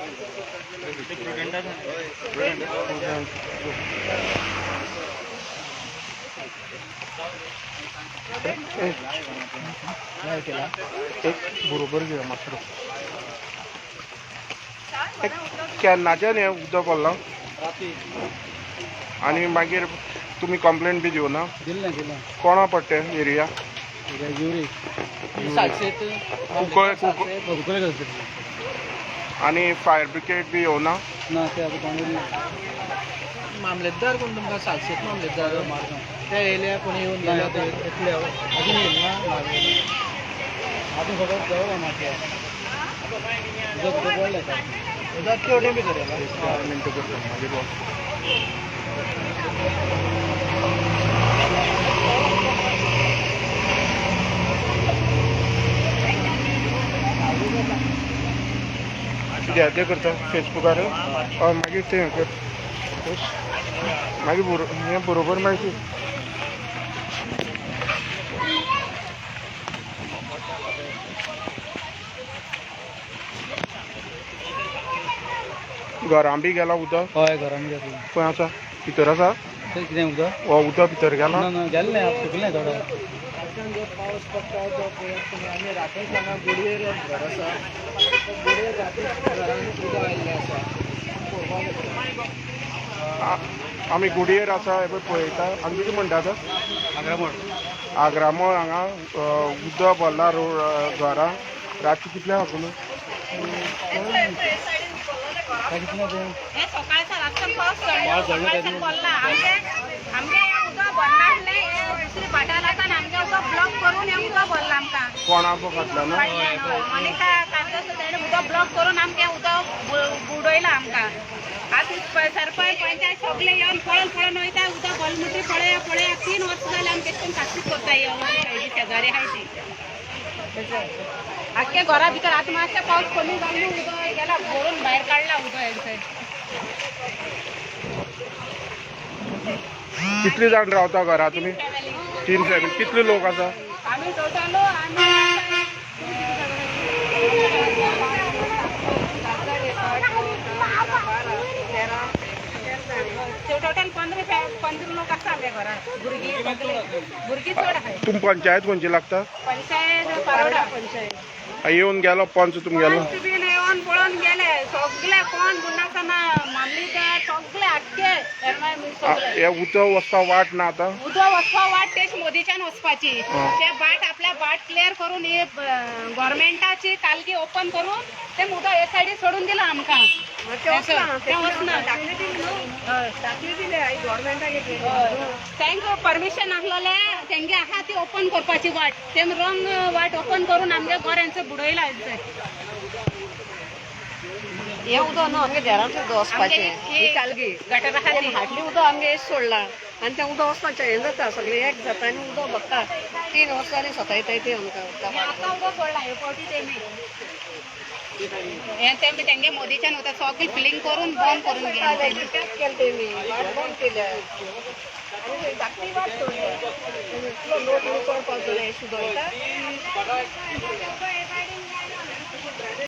एक बरोबर घेया मातसो. केन्नाच्यान हें उदक पडलां आनी मागीर तुमी कंप्लेन बी दिवना? दिलें दिलें. कोणा पडटे एरिया? कुंकळे कुंकळे. आनी फायर ब्रिगेड बी येवना? ना, ते आतां कोण मामलेदार कोण तुमकां सालसेत मामलेदार ते येयले, कोणी येवन गेले ते येतले, अजून येयल ना. आतां फकत जवळ मातशें उदक उदक पडलें. उदक तेवटेन भितर येयला. 4 मिनटां करता, मागीर वच. कित्याक तें करता फेसबुकार, हय. मागीर तें कर, मागीर हें बरोबर मागीर. घरां बी गेला उदक? हय, घरान गेलें. खंय आसा? भितर आसा? तें कितें उदक? हो उदक भितर गेला? ना ना, गेलें आतां, सुकलें थोडो. रातच्यान जो पावस पडटा तो पळयात तुमी. आमी रातीच हांगा गुडयेर घर आसा, गुडयेर रातीच घरान उदक आयिल्लें आसा, पळोवपाक येता. आमी गुडयेर आसा, हे पळय पळयता. हांगा कितें म्हणटा आतां? आग्रामोड. आग्रामोळ हांगा उदक भरला रोड घरां. रातचें कितल्या साकून? कितलें तें? हे सकाळचा रातच्यान पावस चडलो, सकाळच्यान पडला. आमगे आमगे हें उदक भरनासलें, हे दुसरी भाटां लागून आमगे उदक ब्लॉक करून हें उदक भरलां आमकां. कोणा घातला ना? फाटल्यान, हय. मनिका कार्दोसो, तेणें उदक ब्लॉक करून आमगे उदक बुडयलां आमकां. आतां सरपंच, पंचायत सगळे येवन पळोवन पळोवन वयता. उदक भरलें म्हणटकीर पळया पळया. 3 वर्सां जालीं आमी तेश करून काकूट करता. येवन शेजारी आहाय ती आख्खे घरा भितर. आतां मातशें पावस कमी जावन उदक गेला, भरून भायर काडला उदक हेंचें. कितली जाण रावता घरा तुमी? फॅमिली. तीन फॅमिली. कितले लोक आसा? आमी टोटल आमी टोटल 15 लोक आसा आमच्या घरात. भुरगीं सगळीं, भुरगीं चड आहाय. तुम पंचायत खंयची लागता? पंचायत पारोडा पंचायत. येवन गेलो पंच तुमगेलो? पंच बीन येवन पळोवन गेले सगळे. कोण गुणासना, मामलेदार सगळे आख्खे सगळे. हे उदक वचपा वाट ना आतां? उदक वचपा वाट तेच मोदीच्यान वचपाची. ते बाट आपल्या बाट क्लियर करून हे गव्हर्मेंटाची कालगी ओपन करून ते उदक हे सायडीन सोडून दिला आमकां. ते वचना. तांकां परमिशन आसलेलें तेंगे आहा ती ओपन करपाची वाट. ते रॉंग वाट ओपन करून आमगे घर हेंचो बुडयला हेंचें. हें उदक न्हू आमगे देरांत उदक वचपाचें. ही कालगी गटर आहा ती. हाडली उदक आमगे सोडलां आनी तें उदक वचपाचें हें जाता, सगळें एक जाता आनी उदक भरता. 3 वर्सां आनी सतायताय ती आमकां उदका. हें आतां उदक सोडलां हे फावटी तेमी. हें तेमी तेंगे मोदीच्यान वता, सगळें फिलींग करून बंद करून गेले. तेंच केलें तेमी, वाट बंद केल्या आनी थंय धाकटी वाट सोडल्या. इतलो लोक चड पावस जाल्यार हें सुद्दां वयता.